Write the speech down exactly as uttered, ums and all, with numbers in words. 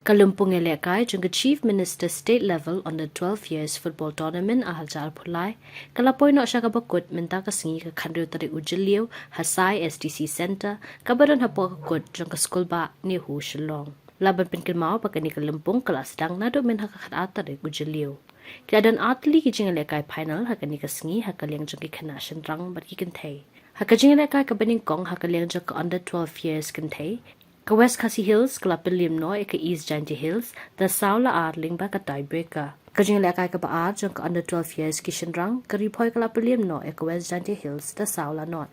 Ka lympung ïalehkai jong ka Chief Minister State Level Under twelve Years Football Tournament ar hajar arphew lai ka la poi noh sha kaba kut mynta ka sngi, ka khathynriew tarik u Jylliew, ha Sai S D C Centre, kaba don hapoh ka kut jong ka skulbah NEHU Shillong. Lah ban pynkynmaw ba kane ka lympung ka la sdang naduh mynha ka khatar tarik u Jylliew. Ki la don artylli ki jingïalehkai final ha kane ka sngi ha ka liang jong ki khynnah shynrang bad ki kynthei. Ha ka jingïalehkai kaba nyngkong ha ka liang jong ka Under twelve Years kynthei, ka West Khasi Hills ka la pynliem noh ïa ka East Jaintia Hills da saw la ar lyngba ka tiebreaker. Ka jingïalehkai kaba ar jong ka Under twelve Years ki shynrang, ka Ri Bhoi ka la pynliem noh ïa ka West Jaintia Hills da saw la not.